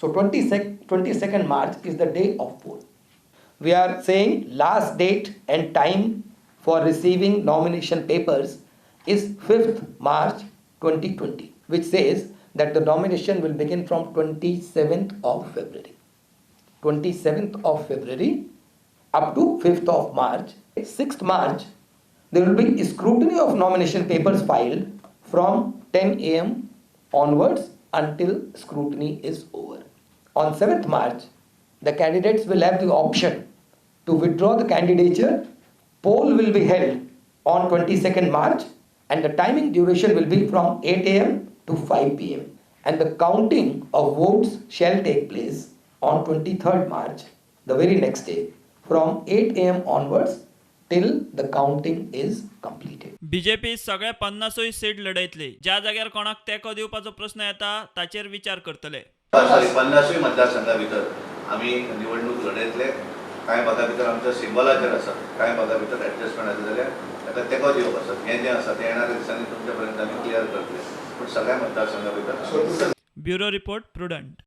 So 22nd March is the day of poll. We are saying last date and time for receiving nomination papers is 5th March 2020, which says that the nomination will begin from 27th of February. 27th of February up to 5th of March. 6th March, there will be scrutiny of nomination papers filed from 10 a.m. onwards until scrutiny is over. On 7th March, the candidates will have the option to withdraw the candidature. Poll will be held on 22nd March and the timing duration will be from 8 a.m. to 5 p.m. And the counting of votes shall take place on 23rd March, the very next day, from 8 a.m. onwards till the counting is completed. BJP सगळे 50ूय seat लढयतली. ज्या जाग्यार कोणाक तेंको दिवपाचो प्रस्न येता ताचेर विचार करतले. सॉरी, 50ूय मतदारसंघा भितर आमी निवडणूक लढयतले. कांय भागा भितर आमच्या सिंबलाचेर आसा, कांय भागा भितर एडजस्टमेंट आसा जाल्यार ताका तेंको दिवप आसा. हें जें आसा तें येणाऱ्या दिसांनी तुमच्या पर्यंत आमी क्लियर करतले, पूण सगळ्या मतदारसंघा भितर ब्युरो रिपोर्ट, प्रुडंट.